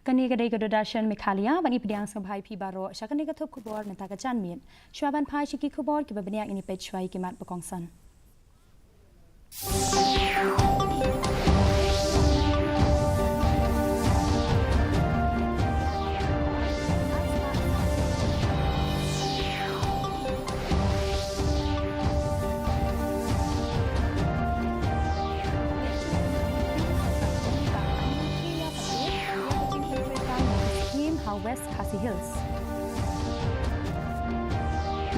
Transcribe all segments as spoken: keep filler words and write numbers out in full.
Kane ka dei ka Doordarshan Meghalaya, ba ngi pdiang sngewbha ïa phi baroh sha kane ka thup khubor mynta ka janmiet. Shuwa ban phai sha ki khubor kiba bniah, ngin ïa peit shuwa ïa ki mat ba kongsan. Ha West Khasi Hills.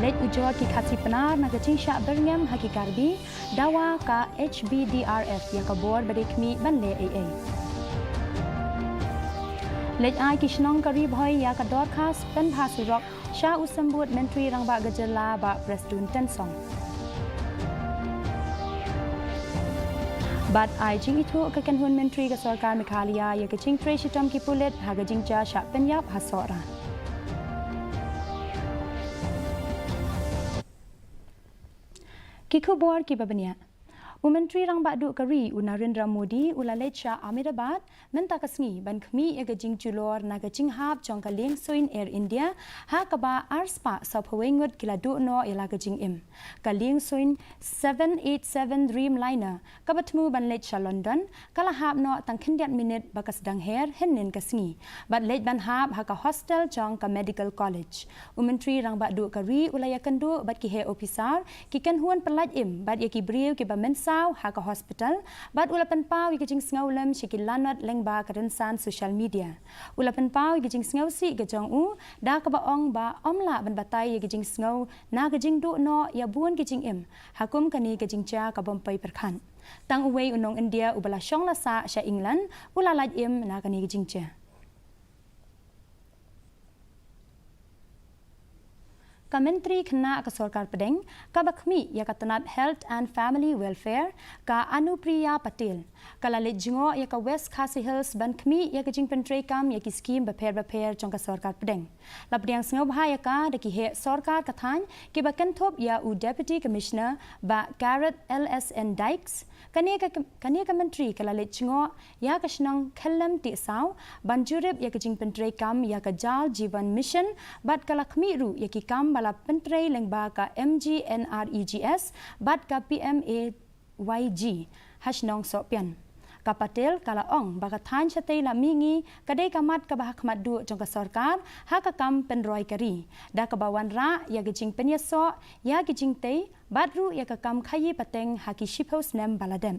Leit ujor ki Khasi Pnar na ka jingshah byrngem ha ki Karbi, dawa ka H B D R F ïa ka bor ba dei khmih ban leh ei ei. Leit ai ki shnong ka Ri Bhoi ïa ka dorkhas pynbha surok sha u Symbud Myntri Rangbah ka Jylla Bah Prestone Tynsong. Bad ai jingithuh ka kynhun myntri ka sorkar Meghalaya ïa ka jingtrei shitom ki pulit ha ka jingjia shah pynïap ha Sohra. Ki khubor kiba bniah. U Myntri Rangbah Duh ka Ri, u Narendra Modi, u la leit sha Ahmedabad mynta ka sngi ban khmih ïa ka jingjulor na ka jinghap jong ka liengsuiñ Air India, ha kaba arspah sawphew wei ngut ki la duh noh ïa la ka jingim. Ka liengsuiñ seven eight seven Dreamliner, kaba thmu ban leit sha London, ka la hap noh tang khyndiat minit ba ka sdang her hynnin ka sngi, bad leit ban hap ha ka hostel jong ka Medical College. U Myntri Rangbah Duh ka Ri u la ïakynduh bad ki heh ophisar, ki kynhun pyllait im bad ïa ki briew kiba mynsaw ha ka hospital, bad u la pynpaw ïa ka jingsngewlem sha ki lanot lyngba ka rynsan social media. U la pynpaw ïa ka jingsngewsih ka jong u da kaba ong ba ym lah ban batai ïa ka jingsngew na ka jingduh noh ïa bun ki jingim ha kum kane ka jingjia ka bym poi pyrkhat. Tang uwei u nong India uba la shong la sah sha England u la lait im na kane ka jingjia. Ka Myntri Khynnah ka Sorkar Pdeng kaba khmih ïa ka tnat Health and Family Welfare, ka Anupriya Patel, ka la leit jngoh ïa ka West Khasi Hills ban khmih ïa ka jingpyntreikam ïa ki skhim bapher bapher jong ka Sorkar Pdeng. La pdiang sngewbha ïa ka da ki heh sorkar ka thaiñ kiba kynthup ïa u Deputy Commissioner Bah Gareth L S N Dykes. Kane ka, kane ka myntri ka la leit jngoh ïa ka shnong Khyllem Tiehsaw ban jurip ïa ka jingpyntreikam ïa ka Jal Jeevan Mission, bad ka la khmih ruh ïa ki kam ba la pyntrei lyngba ka M G N R E G S bad ka P M A Y G ha shnong Sohpian. Ka Patel ka la ong ba ka thaiñ shatei la mihngi ka dei ka mat kaba ha khmat duh jong ka sorkar ha ka kam pynroi ka ri, da kaba wanrah ïa ka jingpynïasoh ïa ki jingtei bad ruh ïa ka kam khaïi pateng ha ki shiphew snem ba la dep.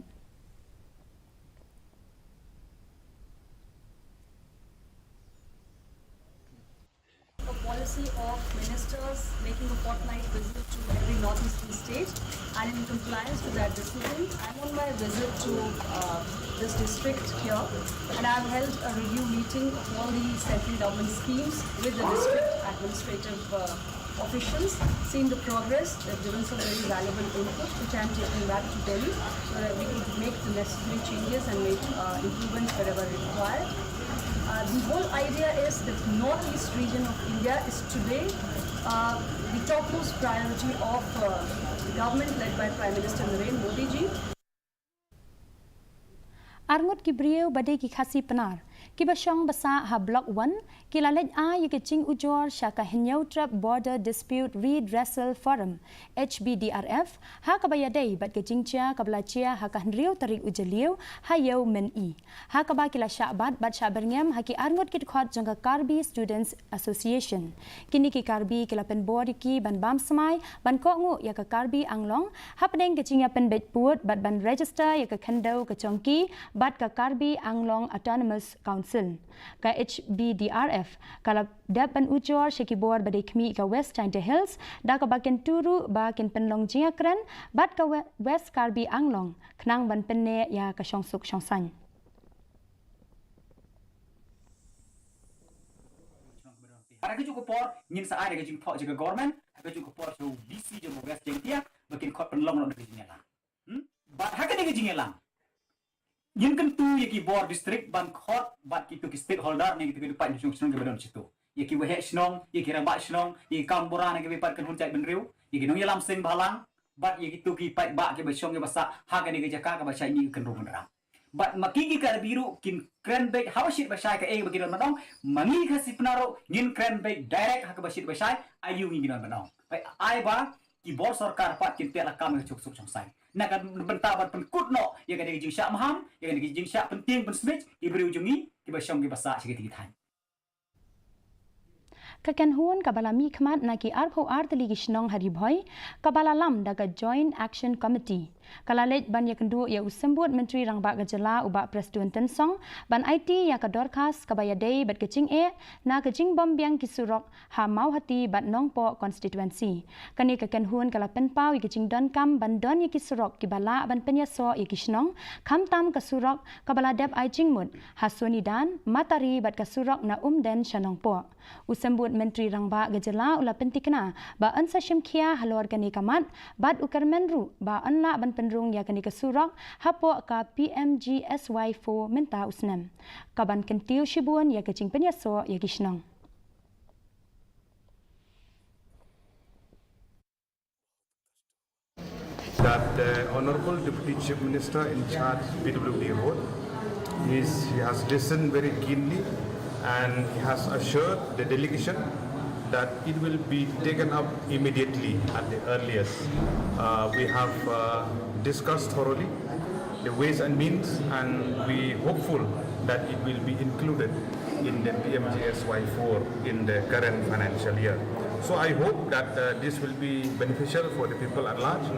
A policy of ministers making a fortnight visit to every northeastern state, and in compliance to that decision, I'm on my visit to uh, this district here, and I've held a review meeting of all the central government schemes with the district administrative uh, officials, seen the progress. They've given some very valuable input, which I'm taking back to Delhi, so that we could make the necessary changes and make uh, improvements wherever required. Uh, the whole idea is that northeast region of India is today uh, the topmost priority of uh, the government led by Prime Minister Narendra Modi ji. Arngut ki briew ba dei ki Khasi Pnar kiba shong ba sah ha Block One ki la leit ai ïa ka jingujor sha ka Hynñiewtrep Border Dispute Redressal Forum, H B D R F, ha kaba ïadei bad ka jingjia kaba la jia ha ka hynriew tarik u Jylliew ha Ïew Myn-i, ha kaba ki la shah bat bad shah byrngem ha ki arngut ki dkhot jong ka Karbi Students Association. Kine ki Karbi ki la pynbor ïa ki ban bam smai ban kohnguh ïa ka Karbi Anglong hapdeng ka jingïapynbeit pud bad ban register ïa ka khyndew ka jong ki bad ka Karbi Anglong Autonomous Council. Ka H B D R F ka la dep ban ujor sha ki bor ba dei khmih ka West Jaintia Hills, da kaba kyntu ruh ba kin pynlong jingïakren bad ka We-, West Karbi Anglong khnang ban pynneh ïa ka shongsuk shongsaiñ. Ha kajuh ka por ngin sa ai da ka jingthoh jong ka government, ha kajuh ka por sha u D C jong ka West Jaintia ba kin khot pynlong noh da ka jingïalang. Hmm? Bad ha kane ka jingïalang ngin kyntu ïa ki bor district ban khot bad kito ki stakeholder ne kito ki paid shnong shnong kiba don shito. Ïa ki waheh shnong, ïa ki rangbah shnong, ïa ki kam bura ne kiba pat kynhun jaitbynriew, ïa ki nongïalam seng bhalang, bad ïa kito ki paidbah kiba shong kiba sah ha kane ka jaka kaba shait mih ka kynrung kynrang. Bad ma ki ki Karbi ruh kin kren beit ha ba shit ba shai kaei ba ki don ban ong, ma ngi Khasi Pnar ruh ngin kren beit direct ha kaba shit ba shai aïu ngi ki don ban ong. Bad ai ba ki bor sorkar pat kin peit lakam ïa ka jingsuk jingsaiñ. Na ka bynta ban pynkut noh ïa kane ka jingshah maham, ïa kane ka jingshah pyntieng pynsmit ki briew jong ngi kiba shong kiba sah sha kitei ki thaiñ. Ka kynhun kaba la mihkhmat na ki arphew ar tylli ki shnong ha Ri Bhoi, kaba la lam da ka Joint Action Committee, ka la leit ban ïakynduh ïa u Symbud Myntri Rangbah ka Jylla u Bah Prestone Tynsong ban aiti ïa ka dorkhas kaba ïadei bad ka jingeh na ka jingbym biang ki surok ha Mawhati bad Nongpoh constituency. Kane ka kynhun ka la pynpaw ïa ka jingdonkam ban don ïa ki surok kiba lah ban pynïasoh ïa ki shnong, khamtam ka surok kaba la dep ai jingmut ha Sonidan, Matari bad ka surok na Umden sha Nongpoh. U Symbud Myntri Rangbah ka Jylla u la pyntikna ba yn sa shim khia halor kane ka mat, bad u kyrmen ruh ba yn lah ban pynrung ïa kane ka surok hapoh ka P M G S Y four mynta u snem, kaban kyntiew shibun ïa ka jingpynïasoh ïa ki shnong. That the Honorable Deputy Chief Minister in charge P W D Road is, he has listened very keenly and he has assured the delegation that it will be taken up immediately at the earliest. Uh, we have uh, discussed thoroughly the ways and means, and we hopeful that it will be included in the P M G S Y four in the current financial year. So I hope that uh, this will be beneficial for the people at large.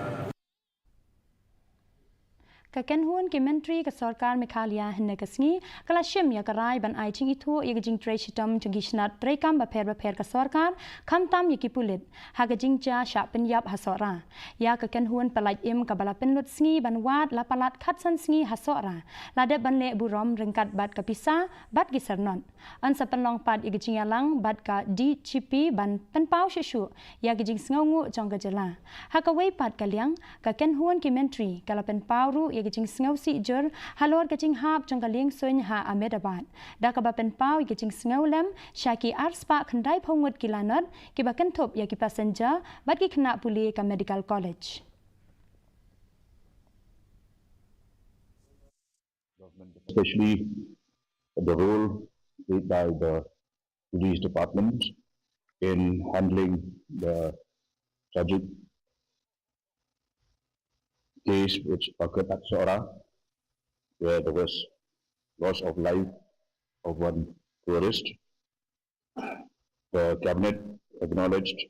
Ka kynhun ki myntri ka sorkar Meghalaya hynne ka sngi ka la shim ïa ka rai ban ai jingithuh ïa ka jingtrei shitom jong ki shnat treikam bapher bapher ka sorkar, khamtam ïa ki pulit, ha ka jingjia shah pynïap ha Sohra. Ïa ka kynhun pyllait im kaba la pynlut sngi ban wad la palat khatsan sngi ha Sohra, la dep ban leh burom ryngkat bad ka pisa bad ki syrnot. Yn sa pynlong pat ïa ka jingïalang bad ka D G P ban pynpaw shuh shuh ïa ka jingsngewnguh jong ka jylla. Ha kawei pat ka liang, ka kynhun ki myntri ka la pynpaw ruh ïa ka jingsngewsih jur halor ka jinghap jong ka liengsuiñ ha Ahmedabad, da kaba pynpaw ïa ka jingsngewlem sha ki arspah khyndaiphew ngut ki lanot kiba kynthup ïa ki passenger bad ki khynnah pule ka Medical College. Government, especially the role played by the police department in handling the tragic case which occurred at Sohra, where there was loss of life of one tourist. The cabinet acknowledged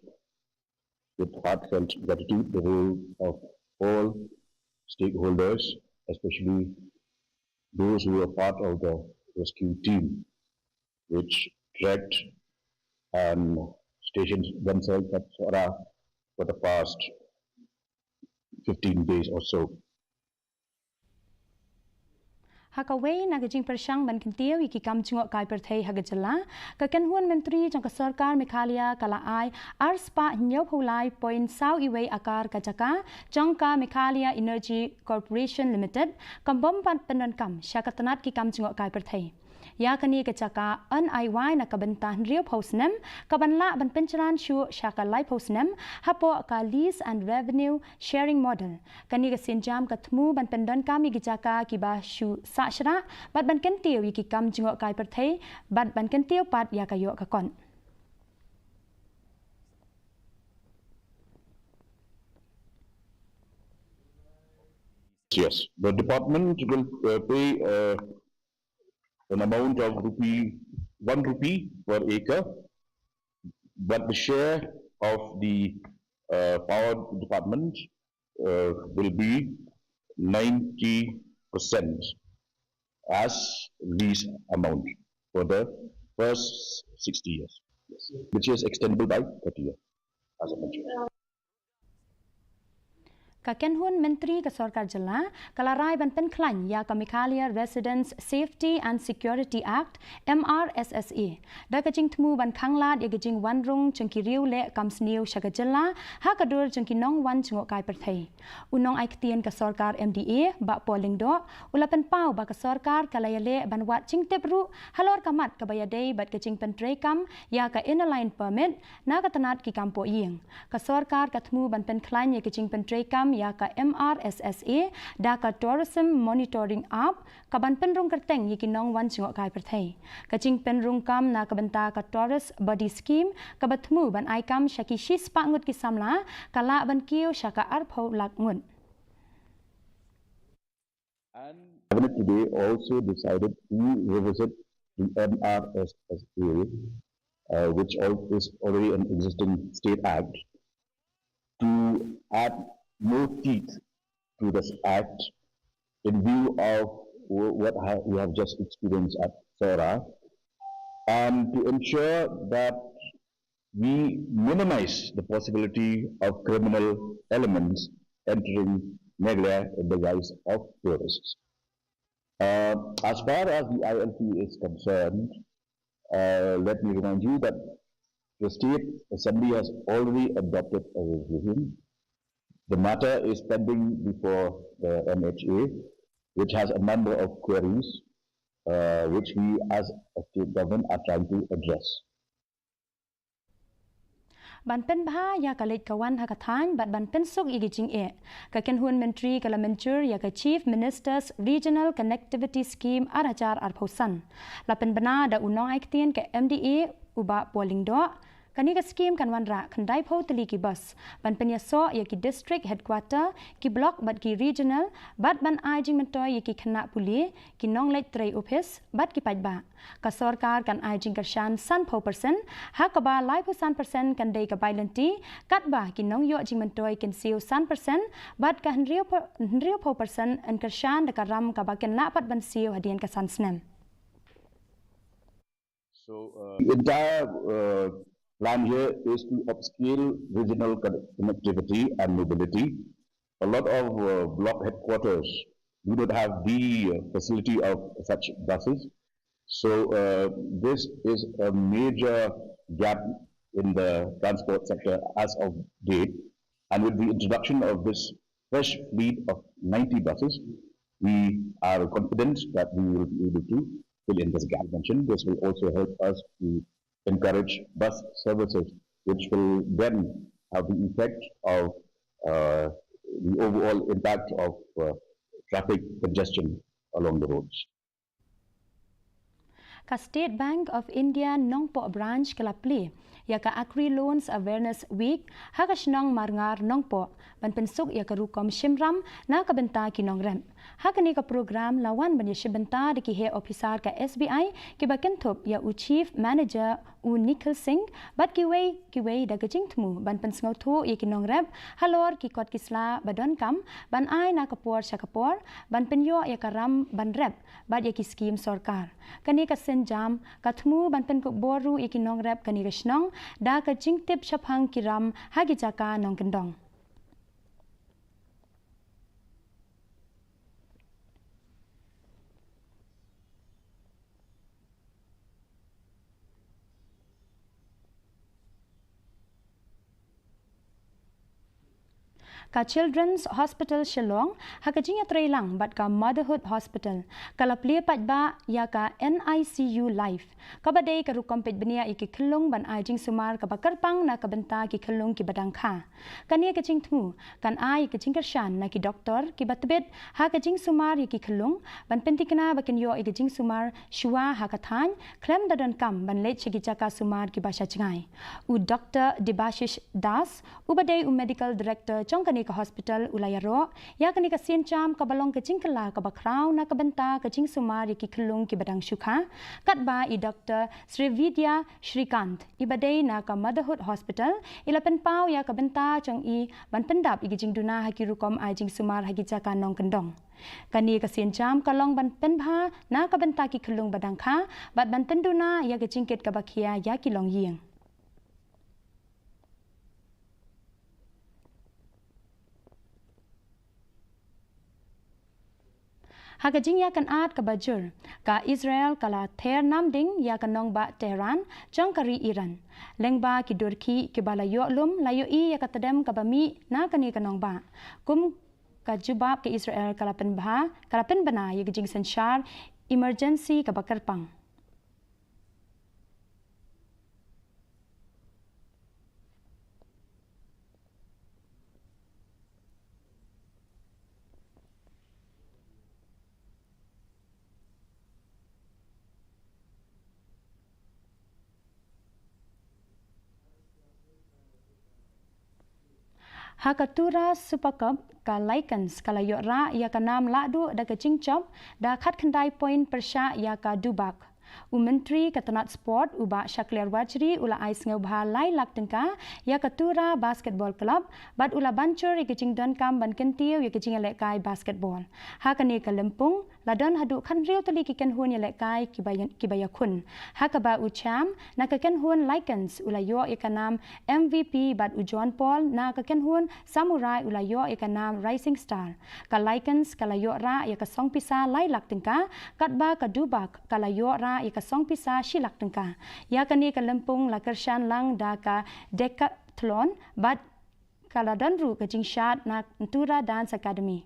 with heartfelt gratitude the role of all stakeholders, especially those who were part of the rescue team, which trekked and stationed themselves at Sohra for the past fifteen days or so. Ha kawei na ka jingpyrshang ban kyntiew ïa ki kam jngohkai pyrthei ha ka jylla, ka kynhun myntri jong ka sorkar Meghalaya ka la ai arspah hynñiewphew lai point saw wei akar ka jaka jong ka Meghalaya Energy Corporation Limited, kam bym pat pyndonkam sha ka tnat ki kam jngohkai pyrthei. Ïa kane ka jaka yn ai wai na ka bynta hynriewphew snem, kaban lah ban pynjlan shuh sha ka laiphew snem hapoh ka Lease and Revenue Sharing Model. Kane ka sienjam ka thmu ban pyndonkam ïa ki jaka kiba shu sah shrah bad ban kyntiew ïa ki kam jngohkai pyrthei bad ban kyntiew pat ïa ka ïoh ka kot. Yes, the department will uh, pay uh, an amount of rupee, one rupee per acre, but the share of the uh, power department uh, will be ninety percent as lease amount for the first sixty years, which is extendable by thirty years, as I mentioned. Ka kynhun myntri ka sorkar jylla ka la rai ban pynkhlaiñ ïa ka Meghalaya Residents Safety and Security Act, M R S S A, da ka jingthmu ban khanglad ïa ka jingwan rung jong ki riewleh kam sniew sha ka jylla ha ka dur jong ki nongwan jngohkai pyrthei. U nongai ktien ka sorkar M D A, Bah Paul Lyngdoh, u la pynpaw ba ka sorkar ka la ïaleh ban wad jingtip ruh halor ka mat kaba ïadei bad ka jingpyntreikam ïa ka Inner Line Permit na ka tnat ki kam pohïing. Ka sorkar ka thmu ban pynkhlaiñ ïa ka jingpyntreikam ïa ka M R S S A da ka Tourism Monitoring App, ka ban pynrung kyrteng ïa ki nongwan jngohkai pyrthei. Ka jingpynrung kam na ka bynta ka Tourist Buddy Scheme, ka ba thmu ban ai kam sha ki shispah ngut ki samla, ka lah ban kiew sha ka arphew lak ngut. And Cabinet today also decided to revisit the M R S S A, uh, which al- is already an existing state act, to add more teeth to this act in view of wh- what ha- we have just experienced at Sohra, and to ensure that we minimize the possibility of criminal elements entering Meghalaya in the guise of tourists. Uh, as far as the I L P is concerned, uh, let me remind you that the State Assembly has already adopted a resolution. The matter is pending before the M H A, which has a number of queries, uh, which we as a state government are trying to address. Ban pynbha ïa ka leit ka wan ha ka thaiñ bad ban pynsuk ïa ki jingeh, ka kynhun myntri ka la mynjur ïa ka Chief Minister's Regional Connectivity Scheme ar hajar arphew san. La pynbna da u nongai ktien ka M D A u Bah Paul Lyngdoh. Kane ka skhim kan wanrah khyndai phew tylli ki bus ban pynïasoh ïa ki district headquarter, ki block bad ki regional, bad ban ai jingmyntoi ïa ki khynnah pule, ki nongleit trei ophis bad ki paidbah. Ka sorkar kan ai jingkyrshan san phew percent, ha kaba lai phew san percent kan dei ka bai lynti, katba ki nongïoh jingmyntoi kin siew san percent, bad ka hynriew phew percent yn kyrshan da ka ram kaba kin lah pat ban siew hadien ka san snem. So, uh, the entire uh, plan here is to upscale regional con- connectivity and mobility. A lot of uh, block headquarters do not have the uh, facility of such buses. So, uh, this is a major gap in the transport sector as of date. And with the introduction of this fresh fleet of ninety buses, we are confident that we will be able to fill in this gap. Mentioned, this will also help us to encourage bus services, which will then have the effect of uh, the overall impact of uh, traffic congestion along the roads. Ka State Bank of India Nongpoh Branch ka la plie ïa ka Agri Loans Awareness Week ha ka shnong Marngar Nongpoh, ban pynsuk ïa ka rukom shimram na ka bynta ki nongrep. Ha kane ka program la wan ban ïashim bynta da ki heh ophisar ka S B I, kiba kynthup ïa u Chief Manager u Nikhil Singh, bad kiwei kiwei da ka jingthmu ban pynsngewthuh ïa ki nongrep halor ki kot ki sla ba donkam ban ai na ka por sha ka por, ban pynïoh ïa ka ram ban rep bad ïa ki skhim sorkar. Kane ka sienjam ka thmu ban pynkup bor ruh ïa ki nongrep kane ka shnong da ka jingtip shaphang ki ram ha ki jaka nongkyndong. Ka Children's Hospital Shillong, ha ka jingïatreilang bad ka Motherhood Hospital, ka la plie paidbah ïa ka N I C U Life, kaba dei ka rukom peit bniah ïa ki khyllung ban ai jingsumar kaba kyrpang na ka bynta ki khyllung kiba dang kha. Kane ka jingthmu kan ai ka jingkyrshan na ki doktor kiba tbit ha ka jingsumar ïa ki khyllung, ban pyntikna ba kin ïoh ïa ka jingsumar shuwa ha ka thaiñ, khlem da donkam ban leit sha ki jaka sumar kiba sha jngai. U Doktor Debashish Das, uba dei u Medical Director jong kane ka hospital, u la ïaroh ïa kane ka sienjam kaba long ka jingkylla kaba khraw na ka bynta ka jingsumar ïa ki khyllung kiba dang shu kha, katba i Doktor Srividya Srikanth, iba dei na ka Motherhood Hospital, i la pynpaw ïa ka bynta jong i ban pyndap ïa ki jingduna ha ki rukom ai jingsumar ha ki jaka nongkyndong. Kane ka sienjam ka long ban pynbha na ka bynta ki khyllung ba dang kha, bad ban pynduna ïa ka jingkit kaba khia ïa ki longïing. Ha ka jingïakynad kaba jur, ka Israel ka la ther namding ïa ka nongbah Tehran jong ka ri Iran, lyngba ki dur khih kiba la ïoh lum, la ïohi ïa ka tdem kaba mih na kane ka nongbah. Kum ka jubab, ka Israel ka la pynbha, ka la pynbna ïa ka jingsynshar emergency kaba kyrpang. Ha ka Tura Super Cup, ka Lycans ka la ïoh rah ïa ka nam lahduh da ka jingjop da khatkhyndai point pyrshah ïa ka Dubak. U Myntri ka tnat sport, u Bah Shakliar Warjri, u la ai sngewbha lai lak tyngka ïa ka Tura Basketball Club bad u la ban jur ïa ka jingdonkam ban kyntiew ïa ka jingïalehkai basketball. Ha kane ka lympung la don haduh khathynriew tylli ki kynhun ïalehkai kiba ïa, kiba ïakhun, ha kaba u Cham na ka kynhun Lycans u la ïoh ïa ka nam M V P bad u John Paul na ka kynhun Samurai u la ïoh ïa ka nam Rising Star. Ka Lycans ka la ïoh rah ïa ka song pisa lai lak tyngka, katba ka Dubak ka la ïoh rah ïa ka song pisa shi lak tyngka. Ïa kane ka lympung la kyrshan lang da ka Decathlon bad ka la don ruh ka jingshad na Tura Dance Academy.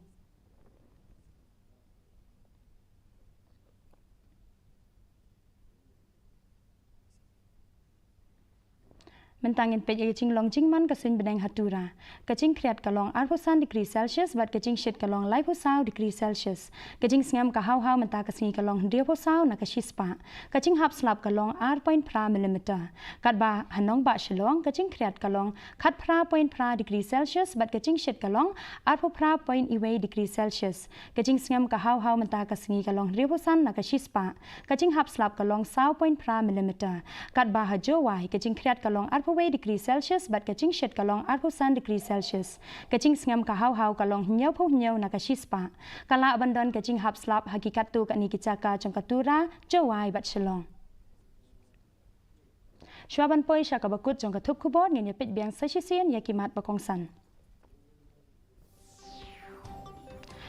Mynta ngin peit ïa ka jinglong jingman ka suiñ bneng ha Tura. Ka jingkhriat ka long arphew san degree Celsius bad ka jingshit ka long laiphew saw degree Celsius. Ka jingsngem ka haw haw mynta ka sngi ka long hynriewphew saw na ka shispah. Ka jinghap slap ka long ar point phra millimeter. Katba ha nongbah Shillong ka jingkhriat ka long khatphra point phra degree Celsius bad ka jingshit ka long arphew phra point wei degree Celsius. Ka jingsngem ka haw haw mynta ka sngi ka long hynriewphew san na ka shispah. Ka jinghap slap ka long saw point phra millimeter. Katba ha Jowai ka jingkhriat ka long arphew wei degree Celsius bad ka jingshit ka long arphew san degree Celsius. Ka jingsngem ka haw haw ka long hynñiewphew hynñiew na ka shispah. Ka lah ban don ka jinghap slap ha ki katto katne ki jaka jong ka Tura, Jowai bad Shillong. Shuwa ban poi sha kaba kut jong ka thup khubor, ngin ïa peit biang sa shisien ïa ki mat ba kongsan.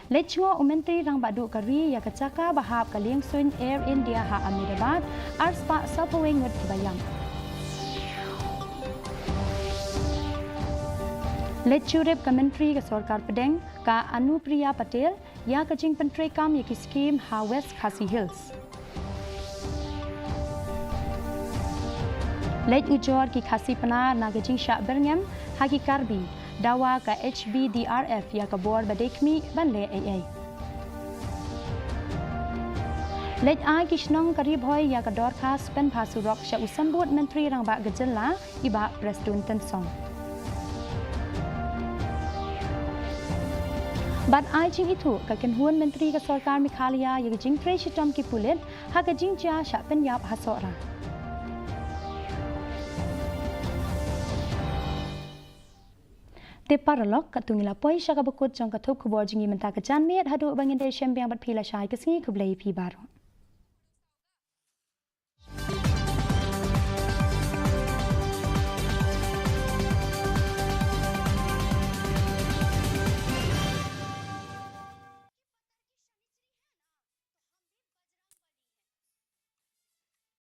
Leit jngoh u Myntri Rangbah Duh ka ri ïa ka jaka ba hap ka liengsuiñ Air India ha Ahmedabad, arspah sawphew wei ngut kiba ïap. Leit jurip ka Myntri ka Sorkar Pdeng, ka Anupriya Patel, ïa ka jingpyntreikam ïa ki skhim ha West Khasi Hills. Leit ujor ki Khasi Pnar na ka jingshah byrngem ha ki Karbi, dawa ka H B D R F ïa ka bor ba dei khmih ban leh ei ei. Leit ai ki shnong ka Ri Bhoi ïa ka dorkhas pynbha surok sha u Symbud Myntri Rangbah ka Jylla, i Bah Prestone Tynsong. Bad ai jingithuh ka kynhun Myntri ka Sorkar Meghalaya ïa ka jingtrei shitom ki pulit ha ka jingjia shah pynïap ha Sohra. Te paralok, katto ngi la poi sha kaba kut jong ka thup khubor jong ngi mynta ka janmiet, haduh ba ngin ïashem biang bad phi lashai ka sngi, khublei phi baroh.